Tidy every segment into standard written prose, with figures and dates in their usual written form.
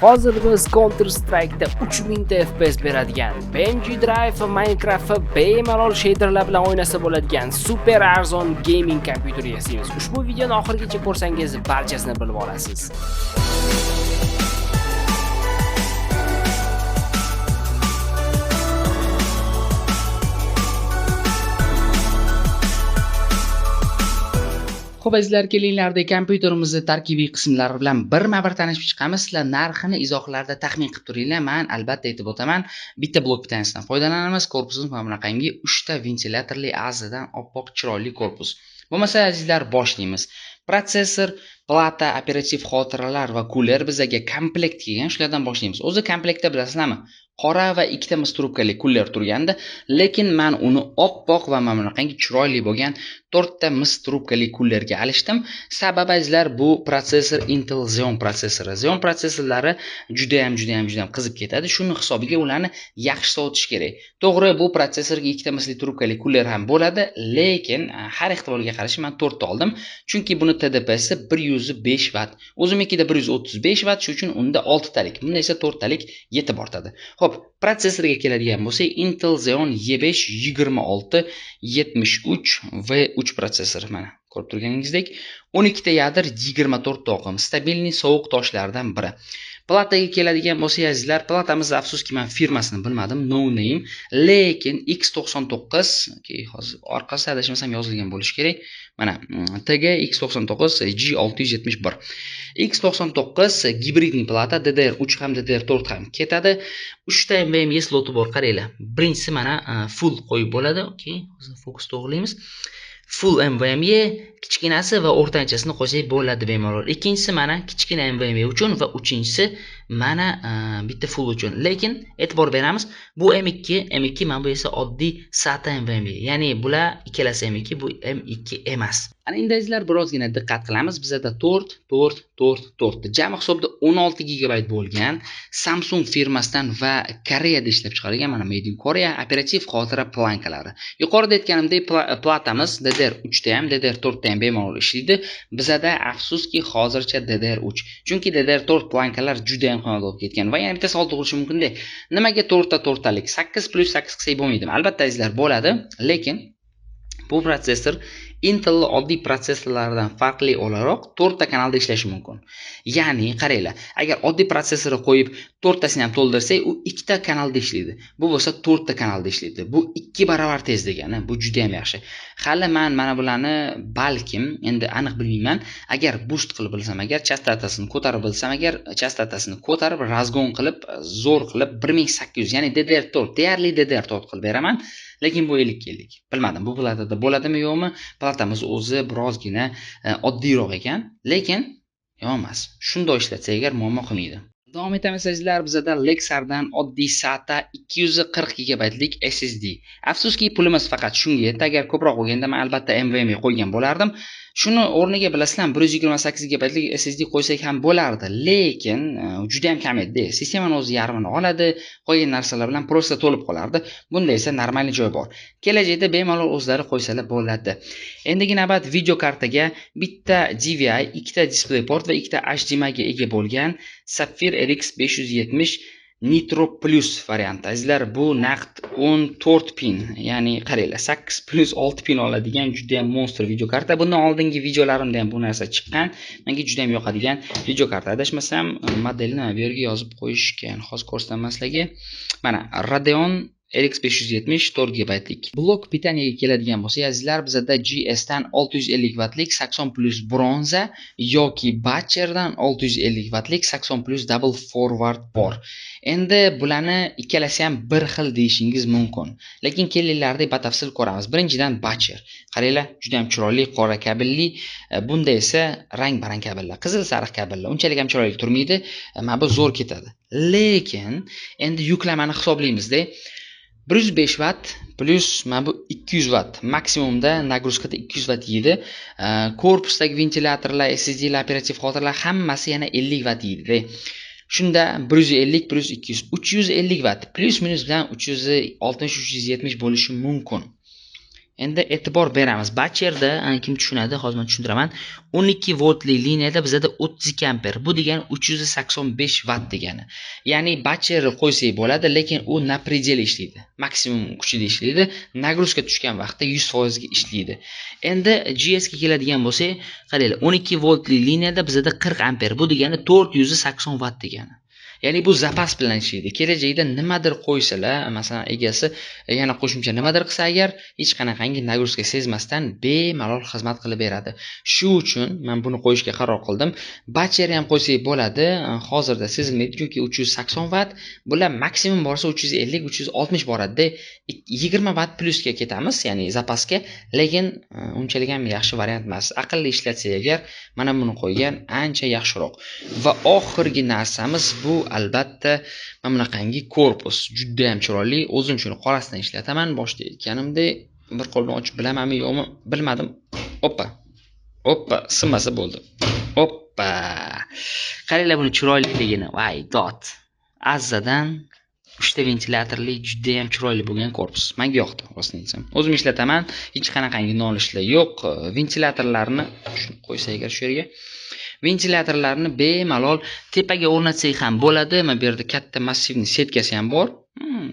Hozir biz Counter Strike'da 3000 ta FPS beradigan, PUBG Drive va Minecraft bemalol shaderlar bilan o'ynasa bo'ladigan super arzon gaming kompyuter yasaymiz. Ushbu videoni oxirigacha ko'rsangiz barchasini bilib olasiz. Xo'p, azizlar, kelinglarda kompyuterimizni tarkibiy qismlari bilan birma-bir tanishib chiqamiz. Sizlar narxini izohlarda taxmin qilib turinglar. Men albatta aytib o'taman. Bitta blok bitanasidan foydalanamiz. Korpusimiz mana bunaqangi 3 ta ventilatorli azidan oppoq chiroyli korpus. Bo'lmasa, azizlar, boshlaymiz. Protsessor, plata, operativ xotiralar va kuler bizaga komplekt kelgan. Shulardan boshlaymiz. O'zi komplektda bilasizlarmi? Qora va ikkita mis trubkali kuler turgandi, lekin men uni oppoq va mana bunaqangi chiroyli bo'lgan 4 ta mis trubkali kulerga alishdim. Sababi azizlar, bu protsessor Intel Xeon protsessori. Xeon protsessorlari juda ham qizib ketadi. Shuni hisobiga ularni yaxshi sovutish kerak. To'g'ri, bu protsessorga ikkita misli trubkali kuler ham bo'ladi, lekin har ehtimolga qarshi men 4 ta oldim. Chunki buni TDPsi 105 watt. O'zimnikida 135 watt, shuning uchun unda 6 talik, bunda esa 4 talik yetib ortadi. Xo'p, protsessorga keladigan bo'lsak, Intel Xeon E5 2673 V3 protsessori, mana ko'rib turganingizdek 12 ta yadr, 24 ta oqim, stabilniy sovuq toshlardan biri. Plataga keladigan bo'lsak, azizlar, platamiz afsuski men firmasini bilmadim, no name, lekin X99, okey, hozir orqasida adashmasam yozilgan bo'lishi kerak. Mana TG X99 G671. X99 gibridniy plata, DDR3 ham DDR4 ham ketadi. 3 ta NVMe sloti bor, qaranglar. Birinchisi mana full qo'yib bo'ladi. Okey, hozir fokus to'g'rilaymiz. Full NVMe kichkinasi va o'rtanchasini qo'ysak bo'ladi bemalol. Ikkinchisi mana kichkina NVMe uchun va uchinchisi mana bitta full uchun. Lekin e'tibor beramiz, bu M2, mana bu esa oddiy SATA NVMe. Ya'ni bular ikkalasi M2, bu M2 emas. Ana endi azizlar, birozgina diqqat qilamiz. Bizda 4 4 4 4 jami hisobda 16 GB bo'lgan Samsung firmasidan va Koreyada ishlab chiqarilgan mana Made in Korea operativ xotira plankalari. Yuqorida aytganimdek, platamiz DDR3 da ham, DDR4 da ham bemalol ishlaydi. Bizada afsuski hozircha DDR3. Chunki DDR4 plankalar juda ham qimmat bo'lib ketgan. Va yana bitta savol tug'ilishi mumkin-da. Nimaga 4 ta 4 talik? 8 + 8 qilsak bo'lmaydimi? Albatta azizlar, bo'ladi, lekin bu protsessor Intel oddiy protsessorlardan farqli o'laroq 4 ta kanalda ishlashi mumkin. Ya'ni qaranglar, agar oddiy protsessorni qo'yib 4 tasini ham to'ldirsak, u 2 ta kanalda ishlaydi. Bu bo'lsa 4 ta kanalda ishlaydi. Bu 2 barobar tez degani. Bu juda ham yaxshi. Hali men mana bularni balkim, endi aniq bilmayman, agar boost qilib bilsam, agar chastotasini ko'tarib bilsam, agar chastotasini ko'tarib razgon qilib, zo'r qilib 1800, ya'ni DDR4, deyarli DDR4 qilib beraman. Lekin bu 50-50. Bilmadim, bu platada bo'ladimi yo'qmi? Platamiz o'zi birozgina oddiyroq ekan, lekin yomon emas. Shunday ishlatsa agar muammo qilmaydi. Davom etamiz azizlar, bizada Lexardan oddiy SATA 240 GBlik SSD. Afsuski pulimiz faqat shunga yetdi. Agar ko'proq bo'lganda men albatta NVMe qo'ygan bo'lardim. Shuni o'rniga bilasizlar, 128 GBlik SSD qo'ysak ham bo'lardi, lekin juda ham kam edi. Sistemani o'zi yarmini oladi, qo'ygan narsalar bilan prosta to'lib qolardi. Bunda esa normal joy bor. Kelajakda bemalol o'zlari qo'ysalar bo'ladi. Endigi navbat video kartaga bitta DVI, ikkita DisplayPort va ikkita HDMI ga ega bo'lgan Sapphire RX 570 Nitro Plus varianti. Azizlar, bu naqd 14 pin, ya'ni qaranglar, 8 plus 6 pin oladigan juda ham monster video karta. Bundan oldingi videolarimda ham bu narsa chiqqan. Menga juda ham yoqadigan video karta. Adashmasam, modelni bu yerga yozib qo'yishgan. Hozir ko'rsataman sizlarga. Mana Radeon RX 570 4 GBlik. Blok pitaniyaga keladigan bo'lsak, azizlar, bizada GS dan 650 wattlik 80 plus bronza yoki Batcherdan 650 wattlik 80 plus double forward bor. Endi bularni ikkalasi ham bir xil deyishingiz mumkin. Lekin kelinglarda batafsil ko'ramiz. Birinchidan Batcher. Qaranglar, juda ham chiroyli qora kabelli. Bunda esa rang-barang kabellar, qizil sariq kabellar. Unchalik ham chiroyli turmaydi. Mana bu zo'r ketadi. Lekin endi yuklamani hisoblaymiz-da. 105 watt plus mana bu 200 watt. Maksimumda nagruzkada 200 watt yeydi. Korpusdagi ventilatorlar, SSDlar, operativ xotiralar hammasi yana 50 watt yeydi. Shunda 150 plus 200, 350 watt plus minus bilan 360 370 bo'lishi mumkin. Endi e'tibor beramiz. Bacherda kim tushunadi, hozir men tushuntiraman. 12 voltli liniyada bizada 32 amper. Bu degani 385 vatt degani. Ya'ni bacherni qo'ysak bo'ladi, lekin u на пределе ishlaydi. Maksimum kuchida ishlaydi. Нагрузка tushgan vaqtda 100% ga ishlaydi. Endi GS ga keladigan bo'lsak, qaranglar, 12 voltli liniyada bizada 40 amper. Bu degani 480 vatt degani. Ya'ni bu zapas bilan ishlaydi. Kelajakda nimadir qo'ysalar, masalan, egasi yana qo'shimcha nimadir qilsa agar, hech qanaqangi нагрузка sezmasdan bemalol xizmat qilib beradi. Shu uchun men buni qo'yishga qaror qildim. Bacher ham qo'ysak bo'ladi, hozirda sezilmaydi, chunki 380 vatt, bular maksimum borsa 350, 360 boradi-da. 20 vatt plyusga ketamiz, ya'ni zapasga, lekin unchalik ham yaxshi variant emas. Aqlli ishlatsak agar, mana buni qo'ygan ancha yaxshiroq. Va oxirgi narsamiz bu albatta mana bunaqangi korpus. Juda ham chiroyli. O'zim shuni qorasidan ishlataman. Boshida aytganimdek, bir qo'l bilan ochib bilamanmi, yo'qmi, bilmadim. Oppa. Oppa, sinmasa bo'ldi. Oppa. Qaranglar buni chiroyliligini. Voy, dod. Azzadan 3 ta ventilyatorli juda ham chiroyli bo'lgan korpus. Menga yoqdi, rostini aytsam. O'zim ishlataman, hech qanaqangi nolishlar yo'q. Ventilyatorlarni shuni qo'ysak agar shu yerga, ventilyatorlarni bemalol tepaga o'rnatsak ham bo'ladi. Mana bu yerda katta массивный setkasi ham bor.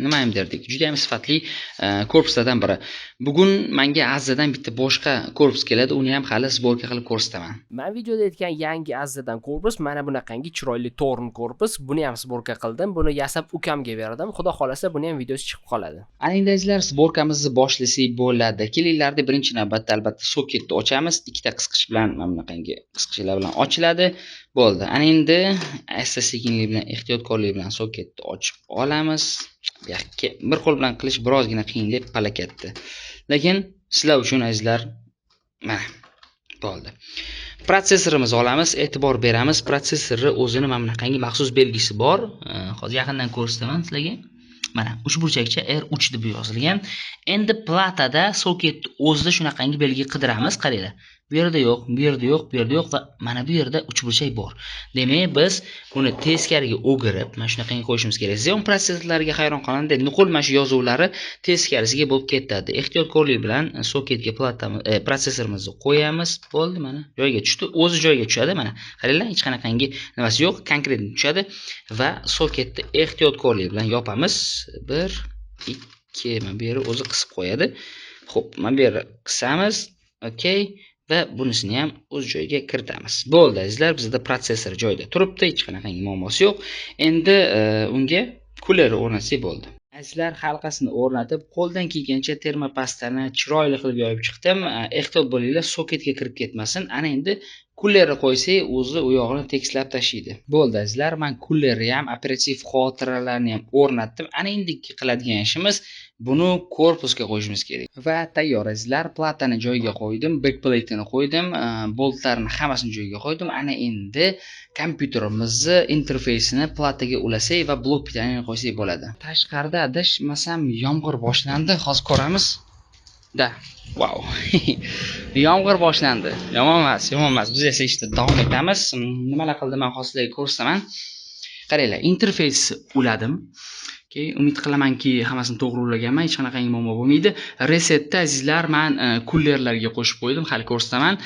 Nima ham derdik, juda ham sifatli korpuslardan biri. Bugun menga Azzadan bitta boshqa korpus keladi, uni ham hali сборка qilib ko'rsataman. Man videoda aytgan yangi Azzadan korpus mana bunaqangi chiroyli Torn korpus. Buni ham сборка qildim. Buni yasab ukamga berdim. Xudo xolasa, buni ham videosi chiqib qoladi. Ana endi, azizlar, сборка mizni boshlasak bo'ladi. Kelinglarda, birinchi navbatda albatta soketni ochamiz. Ikkita qisqich bilan, mana bunaqangi qisqichlar bilan ochiladi. Bo'ldi. Ana endi asta sekinlik bilan, ehtiyotkorlik bilan soketni ochib olamiz. Bu yoqqa bir qo'l bilan qilish birozgina qiyinlik palakatdi. Lekin sizlar uchun, azizlar, mana bo'ldi. Protsessorimizni olamiz, e'tibor beramiz. Protsessorni o'zini mana bunaqangi maxsus belgisi bor. Hozir yaqindan ko'rsataman sizlarga. Mana uchburchakcha R3 deb yozilgan. Endi platada soketni o'zida shunaqangi belgi qidiramiz, qaranglar. Bu yerda yo'q, bu yerda yo'q, bu yerda yo'q va mana bu yerda uchburchak bor. Demak, biz buni teskariga o'girib, mana shunaqangi qo'yishimiz kerak. Xeon protsessorlariga hayron qolaman, nuqul mana shu yozuvlari teskarisiga bo'lib ketadi. Ehtiyotkorlik bilan soketga platamiz, protsessorimizni qo'yamiz. Bo'ldi, mana joyiga tushdi. O'zi joyiga tushadi, mana. Qaranglar, hech qanaqangi nimasi yo'q, konkret tushadi va soketni ehtiyotkorlik bilan yopamiz. 1 2, mana bu yeri o'zi qisib qo'yadi. Xo'p, mana bu yerni qisamiz. Okey. Va bunisini ham o'z joyiga kiritamiz. Bo'ldi, azizlar, bizda protsessor joyida turibdi, hech qanaqangi muammosi yo'q. Endi unga kulerni o'rnatsak bo'ldi. Azizlar, halqasini o'rnatib, qo'ldan kelgancha termopastani chiroyli qilib yoyib chiqdim. Ehtiyot bo'linglar, soketga kirib ketmasin. Ana endi kulerni qo'ysak, o'zi u yog'ini tekislab tashlaydi. Bo'ldi, azizlar, men kulerni ham, operativ xotiralarni ham o'rnatdim. Ana endi qiladigan ishimiz buni korpusga qo'yishimiz kerak. Va tayyor, azizlar, platani joyiga qo'ydim, backplate'ini qo'ydim, boltlarni hammasini joyiga qo'ydim. Ana endi kompyuterimizni interfeysini plataga ulasak va блок питания qo'ysak bo'ladi. Tashqarida adashmasam yomg'ir boshlandi. Hozir ko'ramiz. Да, vau. Yomg'ir boshlandi. Yomon emas, yomon emas. Biz esa ishda davom etamiz. Nimalar qildim, men hozir sizlarga ko'rsataman. Qaranglar, interfeys uladim. Okey, umid qilamanki, hammasini to'g'ri ulaganman, hech qanaqangi muammo bo'lmaydi. Resetda, azizlar, men kulerlarga qo'shib qo'ydim, hali ko'rsataman.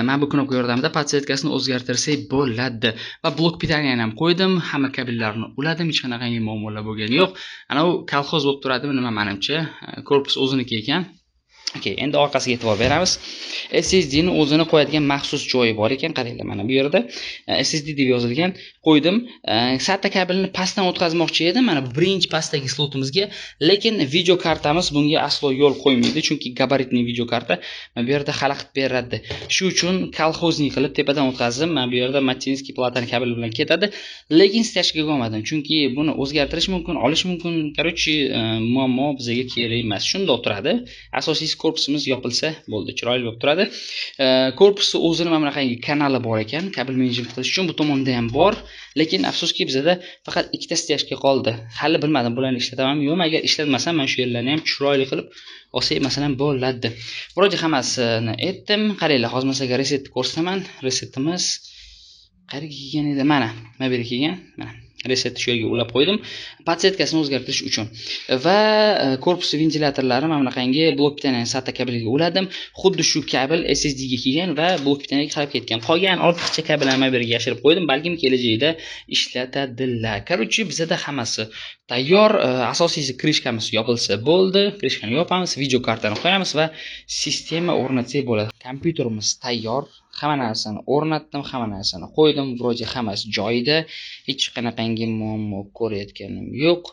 Mana bu knopka yordamida подсветка sini o'zgartirsak bo'ladi. Va блок питания ni ham qo'ydim, hamma kabellarni uladim, hech qanaqangi muammolar bo'lgani yo'q. Ana u kolxoz bo'lib turadimi nima, menimcha, korpus o'ziniki ekan. Okey, endi orqasiga e'tibor beramiz. SSD ni o'zini qo'yadigan maxsus joyi bor ekan, qaranglar, mana bu yerda SSD deb yozilgan, qo'ydim. SATA kabelini pastdan o'tkazmoqchi edim, mana bu birinchi pastdagi slotimizga, lekin video kartamiz bunga aslo yo'l qo'ymaydi, chunki габаритный video karta mana bu yerda xalaqit beradi. Shu uchun колхозный qilib tepadan o'tkazdim. Mana bu yerda материнский platani kabeli bilan ketadi, lekin стяжка ga olmadim, chunki buni o'zgartirish mumkin, olish mumkin. Короче, muammo bizga kerak emas. Shundoq turadi. Asosiysi korpusimiz yopilsa bo'ldi, chiroyli bo'lib turadi. Korpusni o'zini mana bunaqangi kanali bor ekan, kabel menejment qilish uchun bu tomonda ham bor, lekin afsuski bizada faqat ikkita стяжка qoldi. Hali bilmadim, bularni ishlatamanmi yo'qmi. Agar ishlatmasam, mana shu yerlarni ham chiroyli qilib olsak, masalan, bo'ladi. Вроде hammasini aytdim. Qaranglar, hozir men sizlarga resetni ko'rsataman. Resetimiz qayerga kelgan edi? Mana bu yerga kelgan. Mana Resetni shu yerga ulab qo'ydim, подсветка sini o'zgartirish uchun. Va korpusi ventilyatorlari mana bunaqangi блок питания SATA kabeliga uladim. Xuddi shu kabel SSD ga kelgan va блок питания ga qarab ketgan. Qolgan ortiqcha kabelni mana bu yerga yashirib qo'ydim, balkim kelajakda ishlatadilar. Короче, bizada hammasi tayyor. Asosiysi, крышка miz yopilsa bo'ldi. Крышка ni yopamiz, video kartani qo'yamiz va sistema o'rnatsak bo'ladi. Kompyuterimiz tayyor. Hamma narsani o'rnatdim, hamma narsani qo'ydim. Вроде hammasi joyida. Hech qanaqangi muammo ko'rayotganim yo'q.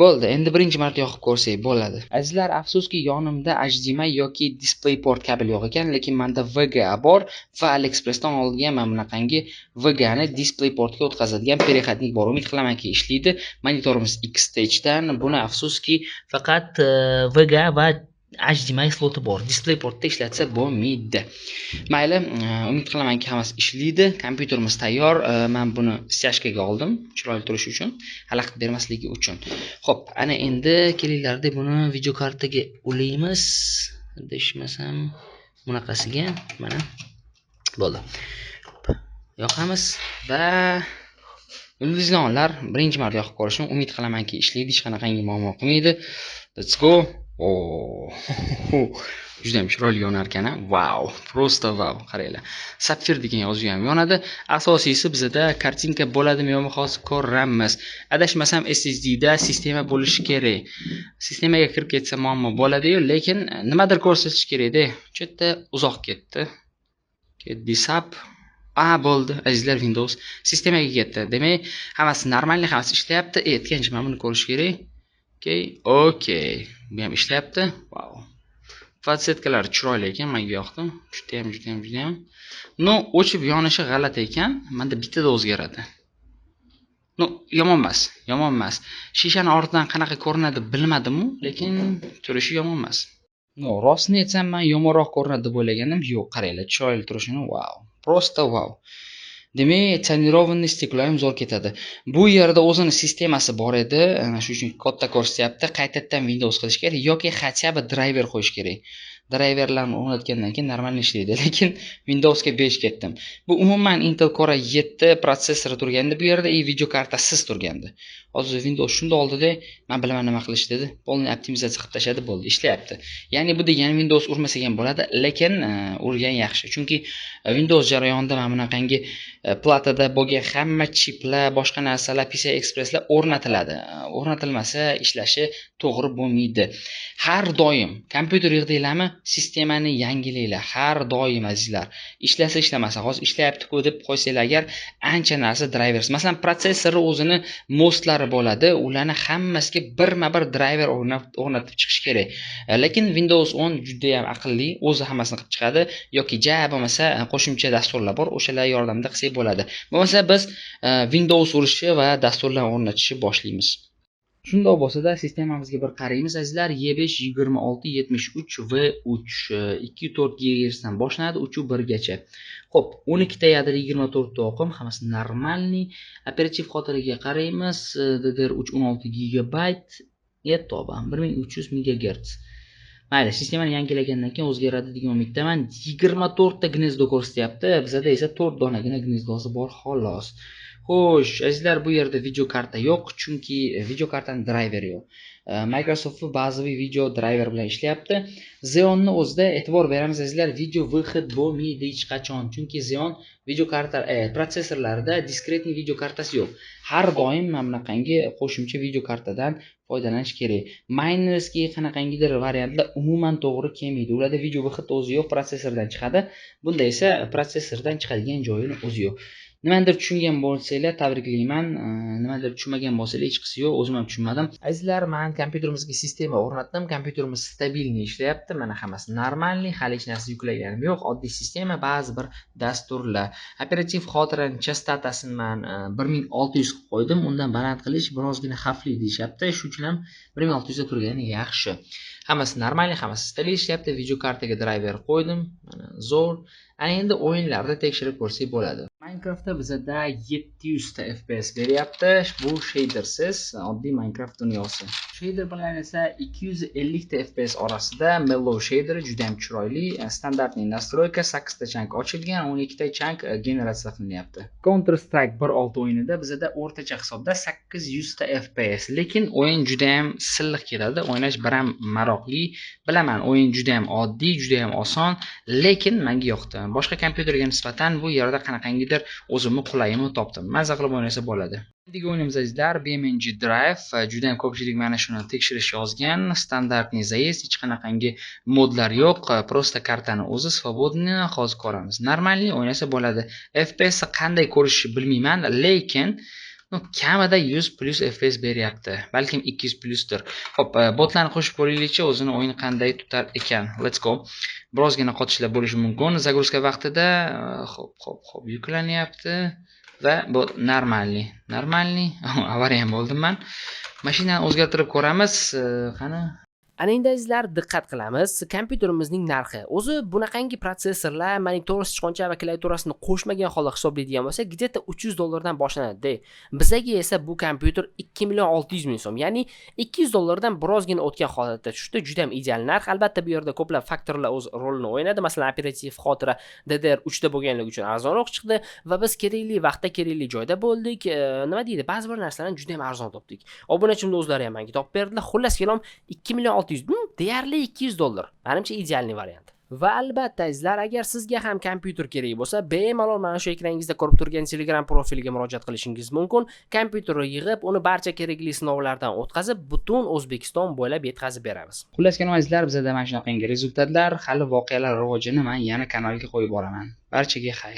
Bo'ldi, endi birinchi marta yoqib ko'rsak bo'ladi. Azizlar, afsuski, yonimda HDMI yoki DisplayPort kabel yo'q ekan, lekin menda VGA bor va AliExpressdan olgan mana bunaqangi VGA ni DisplayPortga o'tkazadigan переходник bor. Umid qilamanki, ishlaydi. Monitorimiz Xtechdan. Buni, afsuski, faqat VGA va HDMI sloti bor. DisplayPortda ishlatsa bo'lmaydi. Mayli, umid qilamanki, hammasi ishlaydi. Kompyuterimiz tayyor. Men buni стяжка ga oldim, chiroyli turishi uchun, xalaqit bermasligi uchun. Xo'p, ana endi kelinglarda buni video kartaga ulaymiz. Adashmasam, bunaqasiga mana bo'ldi. Yoqamiz va yulduzlar, birinchi marta yoqib ko'rishim. Umid qilamanki, ishlaydi, hech qanaqangi muammo qilmaydi. Let's go. Oh, juda ham chiroyli yonar ekan, a. Vau, просто vau. Qaranglar. Sapfir degan yozuv ham yonadi. Asosiysi, bizada картинка bo'ladimi, yo'qmi, hozir ko'ramiz. Adashmasam, SSD da sistema bo'lishi kerak. Sistemaga kirib ketsa, muammo bo'ladi-yu, lekin nimadir ko'rsatish kerakda. Chetda uzoq ketdi. Disap. A, bo'ldi, azizlar, Windows sistemaga ketdi. Demak, hammasi нормальный, hammasi ishlayapti. Aytgancha, mana buni ko'rish kerak. Okey. Bu ham ishlayapti. Vau. Подсветка lari chiroyli ekan, menga yoqdi. Juda ham, juda ham, juda ham. Но, o'chib yonishi g'alati ekan. Menda bittada o'zgaradi. Ну, yomon emas, yomon emas. Shishani ortidan qanaqa ko'rinadi bilmadim-u, lekin turishi yomon emas. Но, rostini aytsam, men yomonroq ko'rinadi deb o'ylagandim. Yo'q, qaranglar, chiroyli turishini, vau. Просто vau. Demak, тонированный стекло ham zo'r ketadi. Bu yerda o'zini sistemasi bor edi. Ana shu uchun katta ko'rsatyapti. Qaytadan Windows qilish kerak yoki хотя бы driver qo'yish kerak. Driverlarni o'rnatgandan keyin normal ishlaydi, lekin Windowsga 5 ketdim. Bu umuman Intel Core i7 protsessori turgandi bu yerda и video kartasiz turgandi. Hozir Windows shunda oldida, men bilaman nima qilish dedi. Полный optimizatsiya qilib tashladi, bo'ldi, ishlayapti. Ya'ni bu degani Windows urmasak ham bo'ladi, lekin urgan yaxshi. Chunki Windows jarayonida mana bunaqangi platada bo'lgan hamma chiplar, boshqa narsalar, PCI Expresslar o'rnatiladi. O'rnatilmasa ishlashi to'g'ri bo'lmaydi. Har doim kompyuter yig'dinglarmi, sistemani yangilanglar. Har doim, azizlar. Ishlasa, ishlamasa, hozir ishlayapti-ku deb qo'ysanglar agar, ancha narsa drivers. Masalan, protsessorni o'zini мост lari bo'ladi, ularni hammasiga birma-bir driver o'rnatib chiqish kerak. Lekin Windows 10 juda ham aqlli, o'zi hammasini qilib chiqadi yoki ja bo'lmasa qo'shimcha dasturlar bor, o'shalar yordamida qilsak bo'ladi. Bo'lmasa biz Windows urishi va dasturlar o'rnatishni boshlaymiz. Shundoq bo'lsa-da, sistemamizga bir qaraymiz, azizlar. E5 2673 V3 2.4 GHz dan boshlanadi, 3.1 gacha. Xo'p, 12 ta yadro, 24 ta oqim, hammasi нормальный. Operativ xotiraga qaraymiz. DDR3 16 GB, tavba, 1300 MHz. Mayli, sistemani yangilagandan keyin o'zgaradi degan umiddaman. 24 ta гнездо ko'rsatyapti. Bizada esa 4 donagina гнездо si bor xolos. Xo'sh, azizlar, bu yerda video karta yo'q, chunki video kartani driveri yo'q. Microsoft bazaviy video driver bilan ishlayapti. Xeonni o'zida e'tibor beramiz, azizlar, video выход bo'lmaydi hech qachon, chunki Xeon video karta protsessorlarida дискретный video kartasi yo'q. Har doim mana bunaqangi qo'shimcha video kartadan foydalanish kerak. Minerskiy qanaqangidir variantlar umuman to'g'ri kelmaydi. Ularda video выход o'zi yo'q, protsessordan chiqadi. Bunda esa protsessordan chiqadigan joyini o'zi yo'q. Nimadir tushungan bo'lsanglar, tabriklayman. Nimadir tushunmagan bo'lsanglar, hech yo'q, o'zim ham tushunmadim. Azizlar, men kompyuterimizga sistema o'rnatdim. Kompyuterimiz стабильный ishlayapti. Mana, hammasi нормальный, hali hech narsa yuklaganim yo'q. Oddiy sistema, ba'zi bir dasturlar. Operativ xotirani chastotasini men 1600 qilib qo'ydim. Undan baland qilish birozgina xavfli deyishyapti. Shuning uchun ham 1600 da turgani yaxshi. Hammasi нормальный, hammasi stabil ishlayapti. Video kartaga driver qo'ydim. Mana, zo'r. Ana endi o'yinlarda tekshirib ko'rsak bo'ladi. Minecraftda bizada 700 ta FPS beryapti. Bu shadersiz oddiy Minecraft dunyosi. Shader bilan esa 250 ta FPS orasida. Mellow shader juda ham chiroyli. Стандартный настройка, 8 ta chunk ochilgan, 12 ta chunk generatsiya qilinyapti. Counter Strike 1.6 o'yinida bizada o'rtacha hisobda 800 ta FPS, lekin o'yin juda ham silliq keladi. O'ynash biram maroqli. Bilaman, o'yin juda ham oddiy, juda ham oson, lekin menga yoqdi. Boshqa kompyuterga nisbatan bu yerda qanaqangidir o'zimni qulayimni topdim. Maza qilib o'ynasa bo'ladi. Endigi o'yinimiz, azizlar, BeamNG Drive. Juda ham ko'pchilik mana shuni tekshirish yozgan. Стандартный заезд, hech qanaqangi modlar yo'q, просто kartani o'zi свободный. Hozir ko'ramiz. Нормальный o'ynasa bo'ladi. FPS qanday ko'rishni bilmayman, lekin, ну, kamida 100 plyus FPS beryapti. Balkim 200 plyusdir. Xo'p, botlarni qo'shib ko'raylikchi, o'zini o'yin qanday tutar ekan. Let's go. Birozgina qotishlar bo'lishi mumkin загрузка vaqtida. Xo'p, yuklanyapti va bu нормальный, нормальный. Avariya ham bo'ldim man. Mashinani o'zgartirib ko'ramiz. Qani? Ana endi, azizlar, diqqat qilamiz. Kompyuterimizning narxi. O'zi bunaqangi protsessorlar monitor, sichqoncha va klaviaturasini qo'shmagan holda hisoblaydigan bo'lsak, где-то 300 dollardan boshlanadi. Bizaga esa bu kompyuter 2 million 600 ming so'm, ya'ni 200 dollardan birozgina o'tgan holatda tushdi. Juda ham ideal narx. Albatta, bu yerda ko'plab faktorlar o'z rolini o'ynadi. Masalan, operativ xotira DDR3 da bo'lganligi uchun arzonroq chiqdi va biz kerakli vaqtda kerakli joyda bo'ldik. Nima deydi? Ba'zi bir narsalarni juda ham arzon topdik. Obunachimni o'zlari ham menga topib berdilar. Xullas kalom, 2 million 600, deyarli 200 dollar. Menimcha, идеальный variant. Va albatta, azizlar, agar sizga ham kompyuter kerak bo'lsa, bemalol mana shu ekraningizda ko'rib turgan Telegram profiliga murojaat qilishingiz mumkin. Kompyuterni yig'ib, uni barcha kerakli sinovlardan o'tkazib, butun O'zbekiston bo'ylab yetkazib beramiz. Xullas kalom, azizlar, bizada mana shunaqangi результат lar. Hali voqealar rivojini man yana kanalga qo'yib boraman. Barchaga xayr.